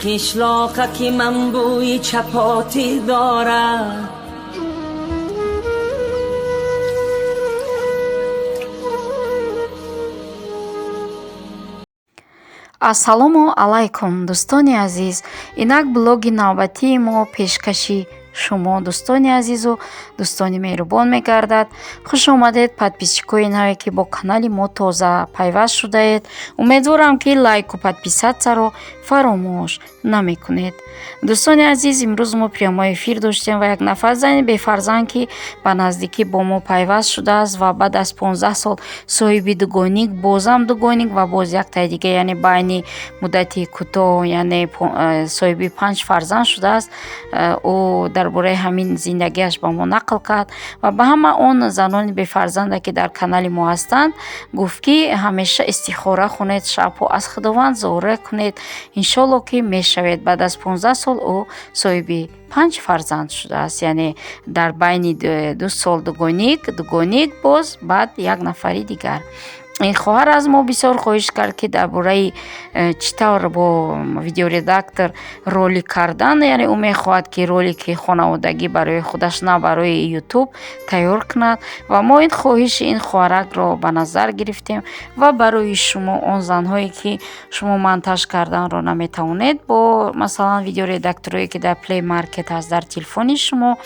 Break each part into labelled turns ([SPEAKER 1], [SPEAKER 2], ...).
[SPEAKER 1] Қишлоқа ки ман бӯи чапотӣ дорад.
[SPEAKER 2] Ассалому алайкум, дӯстони азиз! Инак блоги навбатии мо пешкаши шумо, дӯстони азизу дӯстони меҳрубон, мегардад. Хуш омадед, подписчикои наве, ки бо канали мо тоза пайваст шудаед. Умедворам, ки лайку подписатьсяро фаромӯш намекунед. Дӯстони азиз, имрӯз мо прямой эфир доштем ва як нафар зани бефарзанд, ки ба наздикӣ бо мо пайваст шудааст ва баъд аз 15 сол соҳиби дугоник, бозам дугоник ва боз яктаи дига, яъне байни муддати кӯтоҳ, яъне соҳиби панҷ фарзанд шудааст. Ӯ дар бораи ҳамин зиндагиаш ба мо нақл кард ва ба ҳама он занони бефарзанда, ки дар канали мо ҳастанд, гуфт, ки ҳамеша истихора хонед, шабҳо аз Худованд зора кунед, иншолло, ки мешавед. Баъд аз 15 сол ӯ соҳиби панҷ фарзанд шудааст, яъне дар байни 2 сол дугоник, дугоник, боз баъд як нафари дигар. Ин хоҳар аз мо бисёр хоҳиш кард, ки дар бораи чӣ тавр бо видеоредактор ролик кардан, яъне ӯ мехоҳад, ки ролики хонаводагӣ барои худаш, на барои Ютуб, тайёр кунад. Ва мо ин хоҳиши ин хоҳаракро ба назар гирифтем ва барои шумо, он занҳое, ки шумо монтаж карданро наметавонед, бо масалан видеоредакторое, ки дар Play Market ҳаст дар телефони шумо,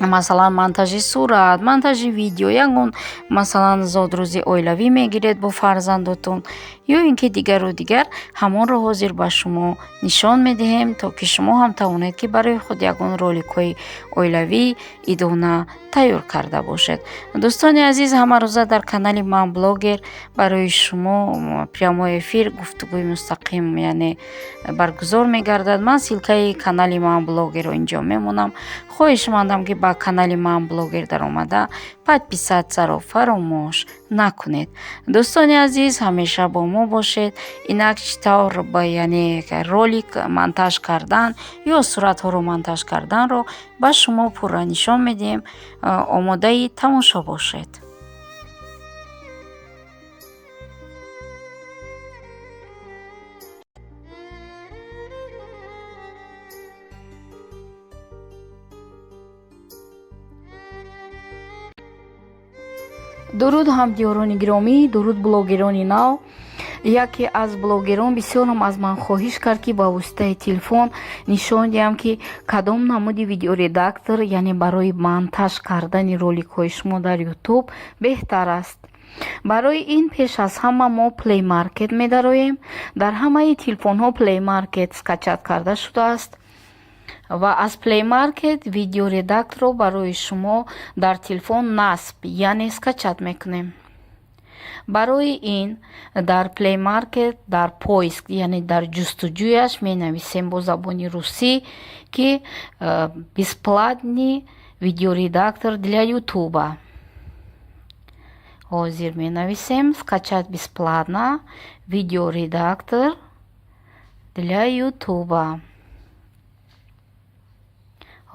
[SPEAKER 2] масалан монтажи сурат, монтажи видео, ягон масалан зодрӯзи оилавӣ мегиред бо фарзандотон ё ин ки дигару дигар, ҳамонро ҳозир ба шумо нишон медиҳем, то ки шумо ҳам тавонед, ки барои худ ягон роликҳои оилавӣ идона тайёр карда бошед. Дӯстони азиз, ҳамарӯза дар канали Ман Блогер барои шумо прямой эфир, гуфтугӯи мустақим, яъне баргузор мегардад. Ман ссылкаи канали Ман Блогерро инҷо мемонам. Хоҳишмандам, ки ба канали Ман Блогер даромада, подписатьсяро фаромӯш накунед. Дӯстони азиз, ҳамеша бо мо бошед. Инак чӣ тавр, яъне ролик монтаж кардан ё суратҳоро монтаж карданро ба шумо пурра нишон медиҳем. Омодаи тамошо бошед. Дуруд, ҳамдиёрони гиромӣ, дуруд, блогерони нав! Яке аз блогерон бисёрам аз ман хоҳиш кард, ки ба воситаи телефон нишон диҳам, ки кадом намуди видеоредактор, яъне барои монтаж кардани роликҳои шумо дар Ютуб, беҳтар аст. Барои ин пеш аз ҳама мо Play Market медароем. Дар ҳамаи телефонҳо Play Market скачать карда шудааст ва аз Play Market видеоредакторро барои шумо дар телефон насб, яъне скачать мекунем. Барои ин дар Play Market дар поиск, яъне дар ҷустуҷӯяш, менависем бо забони русӣ, ки «бесплатный видеоредактор для Ютуба». Ҳозир менависем «скачать бесплатно видеоредактор для Ютуба».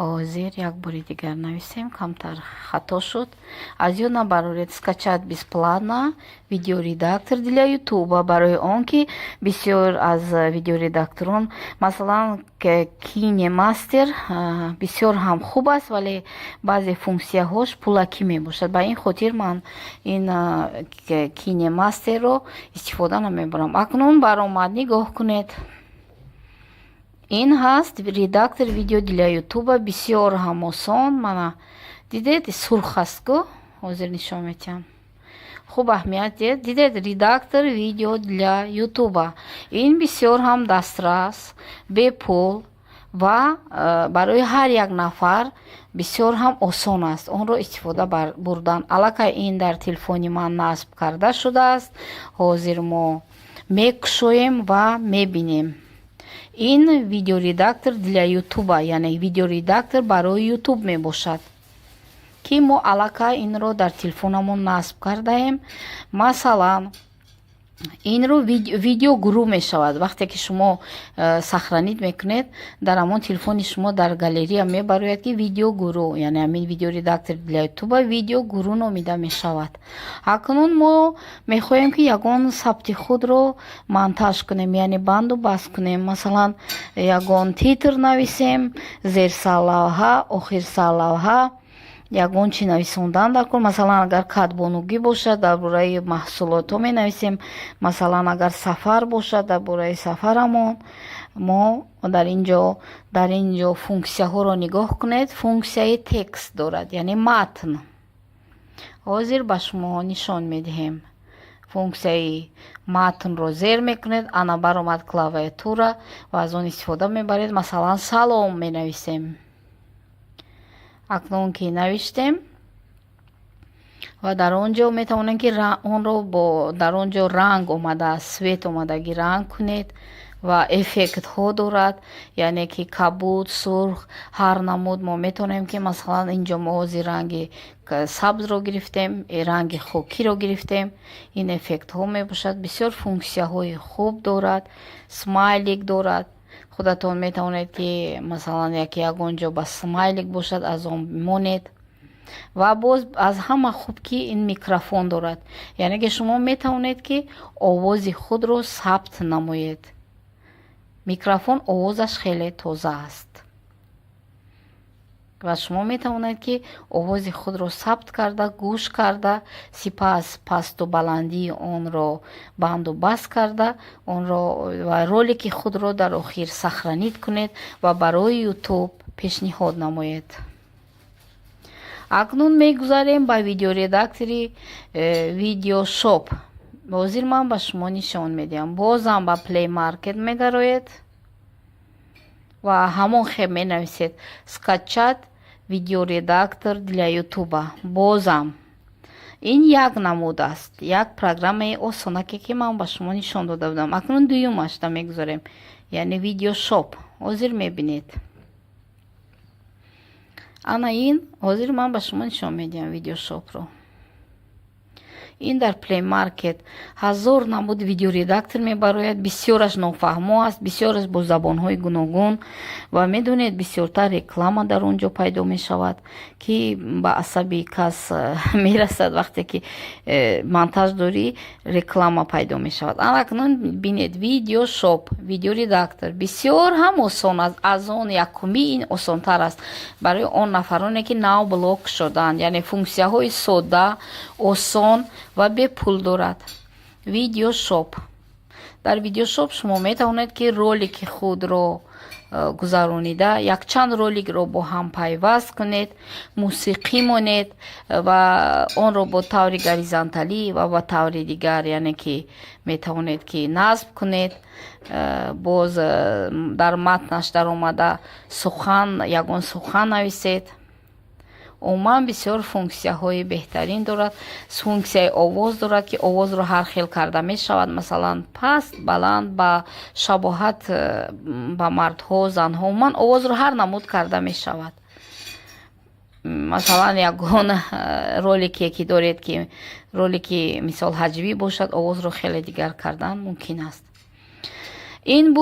[SPEAKER 2] Ҳозир як бори дигар нависем, камтар хато шуд, аз ёд набароред: «скачать бесплатно видеоредактор для Ютуба». Барои он ки бисёр аз видеоредакторон, масалан КайнМастер, бисёр ҳам хуб аст, вале баъзе функсияҳош пулакӣ мебошад. Ба ин хотир ман ин КайнМастерро истифода намебарам. Акнун баромад, нигоҳ кунед, ин ҳаст редактор видео для Ютуба. Бисёр ҳам осон. Мана, дидед, сурх аст ку, ҳозир нишон медиҳам. Хуб аҳамият диҳед. Дидед, редактор видео для Ютуба. Ин бисёр ҳам дастрас, бепул ва барои ҳар як нафар бисёр ҳам осон аст онро истифода бурдан. Аллакай ин дар телефони ман насб карда шудааст. Ҳозир мо мекушоем ва мебинем. Ин видеоредактор для Ютуба, яъне видеоредактор барои Ютуб мебошад, ки мо аллакай инро дар телефонамон насб кардаем. Масалан, Инро видеогурӯҳ мешавад. Вақте ки шумо сохранить мекунед, дар ҳамон телефони шумо дар галерея мебарояд, ки видеогурӯҳ, яъне ҳамин видеоредактор для ютуба видеогурӯҳ номида мешавад. Акнун мо мехоҳем, ки ягон сабти худро монтаж кунем, яъне банду баст кунем. Масалан, ягон титр нависем, зерсарлавҳа, охирсарлавҳа, ягон чӣ нависондан дар кор. Масалан, агар кадбонугӣ бошад, дар бораи маҳсулотҳо менависем. Масалан, агар сафар бошад, дар бораи сафарамон. Мо дар ин ҷо функсияҳоро нигоҳ кунед. Функсияи текст дорад, яъне матн. Ҳозир ба шумо нишон медиҳем. Функсияи матнро зер мекунед, ана баромад клавиатура ва аз он истифода мебаред. Масалан, «Салом» менависем. Акнун ки навиштем ва дар он ҷо метавонем, ки онро бо дар он ҷо ранг омадааст, цвет омадагӣ, ранг кунед ва эффектҳо дорад, яъне ки кабуд, сурх, ҳар намуд. Мо метавонем, ки масалан, инҷо мо ҳозир ранги сабзро гирифтем, ранги хокиро гирифтем. Ин эффектҳо мебошад. Бисёр функсияҳои хуб дорад. Смайлик дорад. Худатон метавонед, ки масалан, яке ягон ҷо ба смайлик бошад, аз он монед. Ва боз аз ҳама хуб, ки ин микрофон дорад, яъне ки шумо метавонед, ки овози худро сабт намоед. Микрофон овозаш хеле тоза аст ва шумо метавонед, ки овози худро сабт карда, гӯш карда, сипас пасту баландии онро банду баст карда, онро ва ролики худро дар охир сохранить кунед ва барои Ютуб пешниҳод намоед. Акнун мегузарем ба видеоредактори Видеошоп. Ҳозир ман ба шумо нишон медиҳам. Бозам ба Play Market медароед ва ҳамон хел менависед: «Скачать видеоредактор для ютуба». Бозам ин як намуд аст, як программаи осонаке, ки ман ба шумо нишон дода будам. Акнун дуюмашда мегузорем, яъне Видеошоп. Ҳозир мебинед. Ана ин ҳозир ман ба шумо нишон медиҳам Видеошопро. Ин дар Play Market ҳазор намуд видеоредактор мебарояд. Бисёраш нофаҳмо аст, бисёраш бо забонҳои гуногун ва медонед, бисёртар реклама дар он ҷо пайдо мешавад, ки ба асаби кас мерасад. Вақте ки монтаж дорӣ, реклама пайдо мешавад. Акнун бинед, Видеошоп видеоредактор бисёр ҳам осон аст. Аз он якумӣ ин осонтар аст барои он нафароне, ки нав блог шуданд, яъне функсияҳои содда, осон ва бепул дорад. Видеошоп. Дар Видеошоп шумо метавонед, ки ролики худро гузаронида, якчанд роликро бо ҳам пайваст кунед, мусиқӣ монед ва онро бо таври горизонталӣ ва ба таври дигар, яъне ки метавонед, ки насб кунед. Боз дар матнаш даромада, сухан, ягон сухан нависед. Умуман, бисёр функсияҳои беҳтарин дорад. Функсияи овоз дорад, ки овозро ҳар хел карда мешавад, масалан, паст, баланд, ба шабоҳат ба мардҳо, занҳо. Умуман, овозро ҳар намуд карда мешавад. Масалан, ягон ролике ки доред, ки ролики, мисол, ҳаҷвӣ бошад, овозро хеле дигар кардан мумкин аст. Ин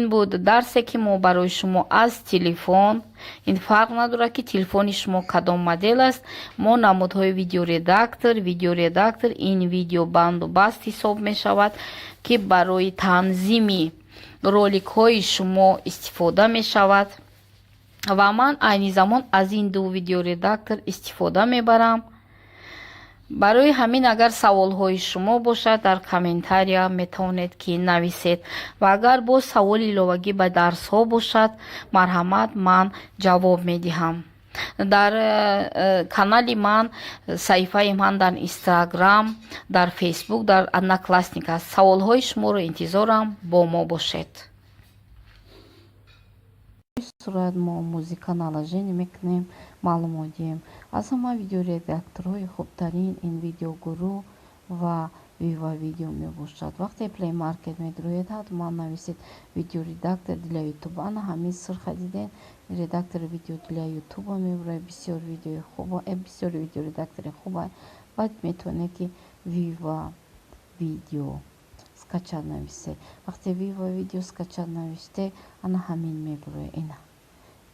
[SPEAKER 2] буд дарсе, ки мо барои шумо аз телефон. Ин фарқ надорад, ки телефони шумо кадом модел аст. Мо намудҳои видеоредактор, ин видео банду баст ҳисоб мешавад, ки барои танзими роликҳои шумо истифода мешавад. Ва ман айни замон аз ин ду видеоредактор истифода мебарам. Барои ҳамин, агар саволҳои шумо бошад, дар комментария метавонед, ки нависед. Ва агар боз саволи иловагӣ ба дарсҳо бошад, марҳамат, ман ҷавоб медиҳам. Дар канали ман, саҳифаи ман дар Инстаграм, дар Фейсбук, дар Одноклассник аст. Саволҳои шуморо интизорам. Бо мо бошед. Сурат мо музыка наложение мекунем, маълумот диҳем. Аз ҳама видеоредакторҳои хубтарин ин Видеогурӯҳ ва Вива Видео мебошад. Вақте Play Market медуроед, ҳатман нависед «видеоредактор для ютуба». Ана ҳамин сурха дидед, редактори видео для ютуба мебурояд. Бисёр видеои хуба, бисёр видеоредактори хуба. Баъд метавонед, ки Вива Видео скачать нависе. Вақте Вива Видео скачать навиште, ана ҳамин мебурояд. Ина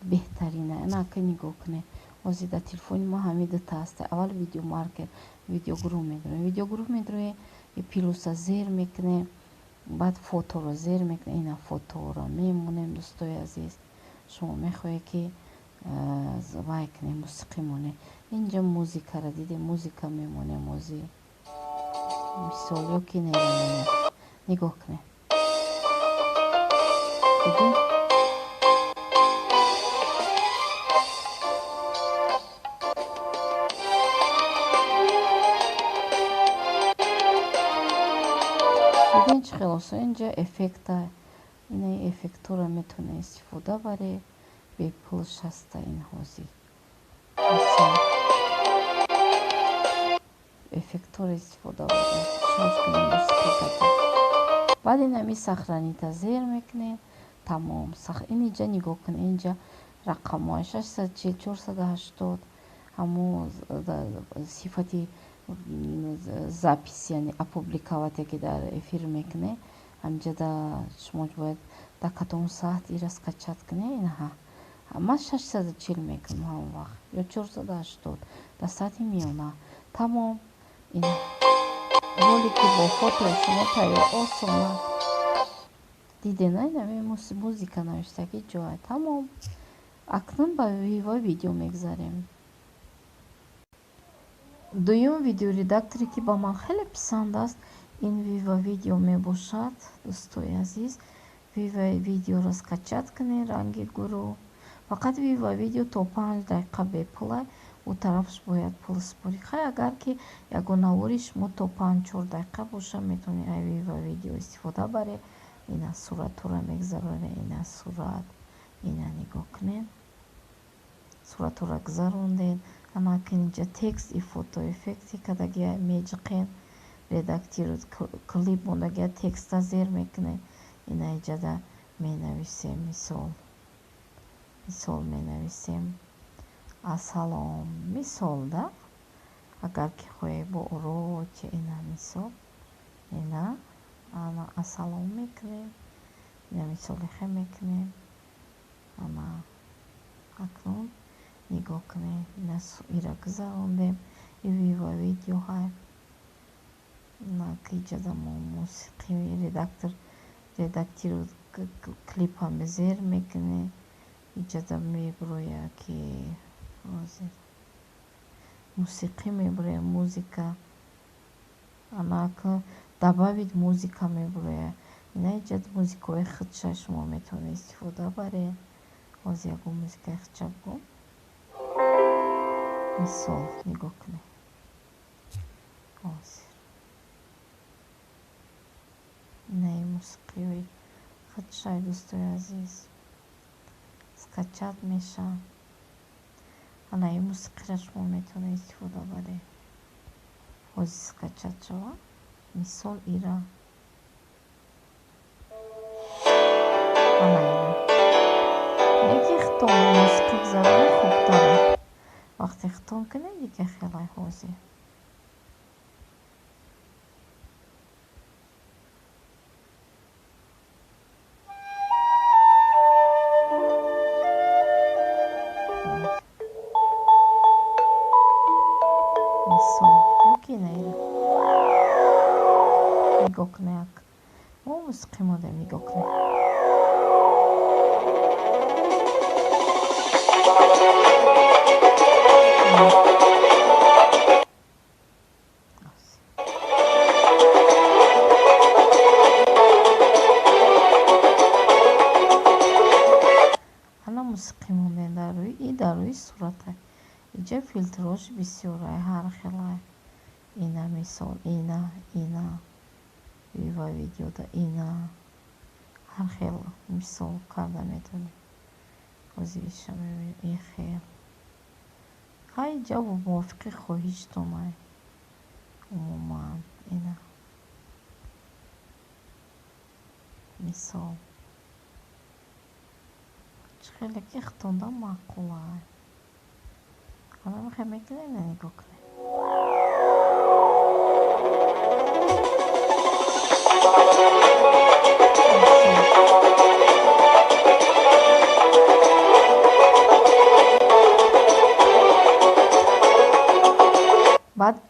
[SPEAKER 2] беҳтарина. Ана ака, нигоҳ кунед, ҳозир дар телефони мо ҳамин дута ҳаста. Аввал Видеомаркер, Видеогрӯҳ медроем. Видеогрӯҳ медроем, плюса зер мекунем, баъд фоторо зер мекунем. Ина фоторо мемонем. Дӯстои азиз, шумо мехоҳед, ки вай кунем, мусиқӣ монем, инҷа музикаро дидем, музика мемонем ҳозир, мисол, ё ки немонем. Нигоҳ кунед, дидем. Дидем, чӣ хел осон. Инҷа эффекта, ина эффектҳоро метавонед истифода баред, бепулш ҳаста. Ин ҳозир, мисол, эффектҳоро истифода баред, шош кунед мусиқӣ кардем. Баъд ин ҳами сохранить а зер мекунед, тамом. Ин инҷа нигоҳ кунед, инҷа рақамҳои 640, 480, ҳамун сифати запись, яъне опубликовать е, ки дар эфир мекунед. Ҳаминҷа шумо бояд дар кадом саат ира скачать кунед. Инаҳа, ман 640 мекунам ҳамон вақт ё 480 дар сатҳи миёна. Тамом, ин ролики бо фотои шумо тайёр, осона. Дидена, инами музика навиштаги ҷоа. Тамом, акнун ба Вива Видео мегзарем. Дуюм видеоредакторе, ки ба ман хеле писанд аст, ин Вива Видео мебошад. Дӯстои азиз, Вива Видеоро скачать кунед. Ранги гурӯҳ фақат Вива Видео то 5 дақиқа бепула, ӯ тарафаш бояд пул супорӣ. Хай, агар ки ягон навори шумо то 5-4 дақиқа боша, метавонед ай Вива Видео истифода баред. Ина суратҳоро мегзаронед, ина сурат, ина нигоҳ кунед, суратҳоро гузарондед. Анаки инҷа текст и фотоэффекти кардагия, меҷиқед, редактировать клип мондагия, текста зер мекунед. Ина иҷада менависем, мисол менависем ассалом, мисол да. Агар ки хоҳед бо урочи, ина мисол, ина ана ассалом мекунем, ина мисоли хе мекунем. Ана акнун нигоҳ кунед, ина ира гузарондем. И Вива Видео ҳай иҷада мо мусиқӣ, редактор, редактировать клипа зер мекунем. Иҷада мебурояд, ки ҳозир мусиқӣ мебурояд, музыка. Анака добавить музыка мебурояд. Ина иҷад музикаҳои худша шумо метавонед истифода баред. Ҳозир ягон музикаи худша бигӯм, мисол, нигоҳ кунед ҳозир, инаи мусиқиҳои худшай. Дӯстои азиз, скачать мешавад. Ана ин мусиқиро шумо метавонед истифода баред. Ҳозир скачать шавад, мисол, ира, ана ира. Лекин хитон мусиқӣ гузаронед хубтара. Вақте хитон кунед, дига хелай. Ҳозир мисол ёки ина ира нигоҳ кунед. Мо мусиқӣ модем, нигоҳ кунед. Ана мусиқӣ мондем дар рӯи и дар рӯи сурата. Иҷа филтрҳош бисёрай, ҳар хелай. Ина мисол, ина Вива Видеода ина ҳар хел мисол карда метавонед. Ҳозир иша мебинем, ин хел. Хай, иҷа мувофиқи хоҳиштонай умуман. Ина мисол, чӣ хеле ки хитонда маъқулай. Ана мехоҳем мекунем, ина нигоҳ кунед.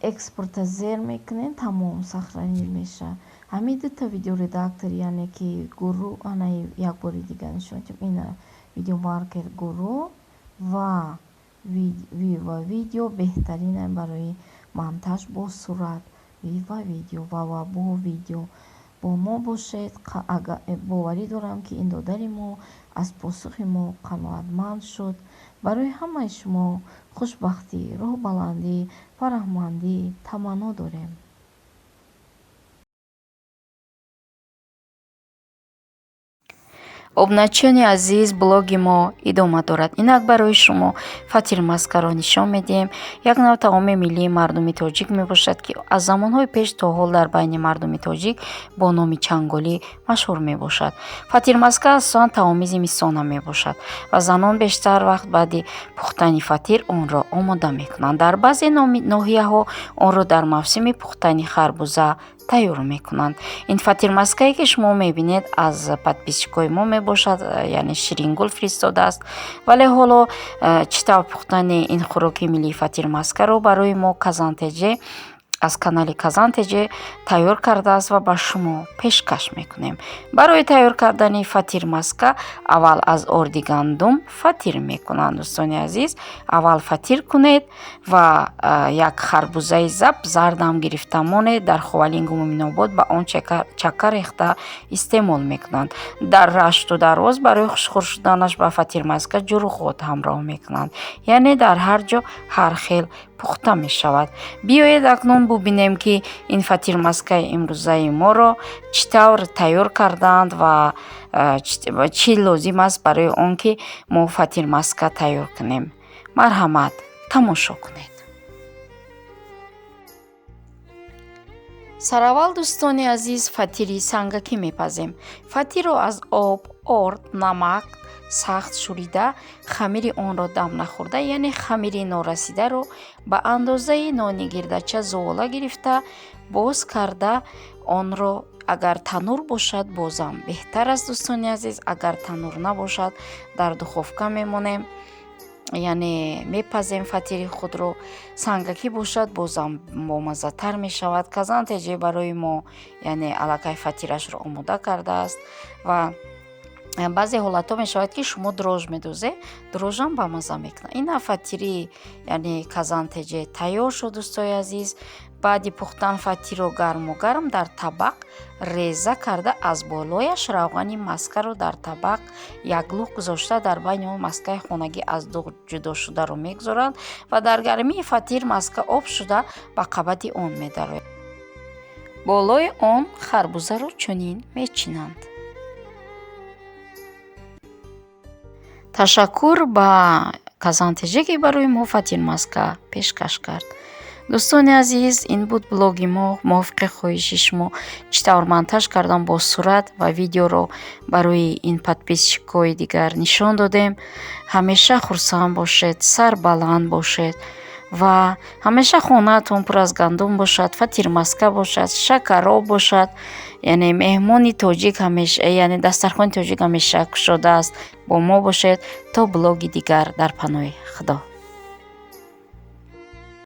[SPEAKER 3] Экспорта зер мекунед, тамом, сохранить мешавад. Ҳамин дута видеоредактор, яъне ки Гуру, ана як бори дигар нишон медиҳам, ина Видеомейкер Гуру ва Вива Видео беҳтаринам барои монтаж бо сурат. Вива Видео ва бо видео бо мо бошед. Боварӣ дорам, ки ин додари мо аз посухи мо қаноатманд шуд. Барои ҳамаи шумо хушбахтӣ, роҳбаландӣ, фараҳмандӣ таманно дорем.
[SPEAKER 2] Обуначиёни азиз, блоги мо идома дорад. Инак барои шумо фатирмаскаро нишон медиҳем. Як нав таоми миллии мардуми тоҷик мебошад, ки аз замонҳои пеш то ҳол дар байни мардуми тоҷик бо номи чанголӣ машҳур мебошад. Фатирмаска асосан таоми зимистона мебошад ва занон бештар вақт баъди пухтани фатир онро омода мекунанд. Дар баъзе ноҳияҳо онро дар мавсими пухтани харбуза тайёр мекунанд. Ин фатирмаскае, ки шумо мебинед, аз подписчикои мо мебошад, яъне Ширингул фиристодааст. Вале ҳоло чӣ тавр пухтани ин хӯроки миллии фатирмаскаро барои мо Казантеҷе аз канали Казантеҷе тайёр кардааст ва ба шумо пешкаш мекунем. Барои тайёр кардани фатирмаска аввал аз орди гандум фатир мекунанд. Дӯстони азиз, аввал фатир кунед ва як харбузаи зап зардам гирифта монед. Дар Ховалингу Муминобод ба он чакка рехта истеъмол мекунанд. Дар Рашту Дарвоз барои хушхӯр шуданаш ба фатирмаска ҷурғот ҳамроҳ мекунанд. Яъне дар ҳар ҷо ҳар хел пухта мешавад. Биёед, акнун бубинем, ки ин фатирмаскаи имрӯзаи моро чӣ тавр тайёр кардаанд ва чӣ лозим аст барои он ки мо фатирмаска тайёр кунем. Марҳамат, тамошо кунед. Сараввал, дӯстони азиз, фатири сангакӣ мепазем. Фатирро аз об, орд, намак сахт шӯрида, хамири онро дам нахӯрда, яъне хамири норасидаро ба андозаи нони гирдача зувола гирифта, боз карда онро, агар танур бошад, бозам беҳтар аст, дӯстони азиз. Агар танур набошад, дар духовка мемонем, яъне мепазем фатири худро. Сангакӣ бошад, бозам бомаззатар мешавад. Казантеҷе барои мо, яъне аллакай фатирашро омода кардааст. Ва баъзе ҳолатҳо мешавад, ки шумо дрожж медозед, дрожжам бамазза мекунад. Ина фатири, яъне Казантеҷе тайёр шуд, дӯстои азиз. Баъди пухтан фатирро гарму гарм дар табақ реза карда, аз болояш равғани маскаро дар табақ як лух гузошта, дар байни он маскаи хонагӣ аз дуғ ҷудошударо мегузоранд ва дар гармии фатир маска об шуда ба қабати он медарояд. Болои он харбузаро чунин мечинанд. Ташаккур ба Казантеҷе, ки барои мо фатирмаска пешкаш кард. Дӯстони азиз, ин буд блоги мо. Мувофиқи хоҳиши шумо чӣ тавр монтаж кардам бо сурат ва видеоро барои ин подписчикҳои дигар нишон додем. Ҳамеша хурсанд бошед, сарбаланд бошед ва ҳамеша хонаатон пур аз гандум бошад, фатирмаска бошад, шакароб бошад. Яъне меҳмони тоҷик ҳамеша, яъне дастархони тоҷик ҳамеша кушода аст. Бо мо бошед то блоги дигар. Дар паноҳи Худо.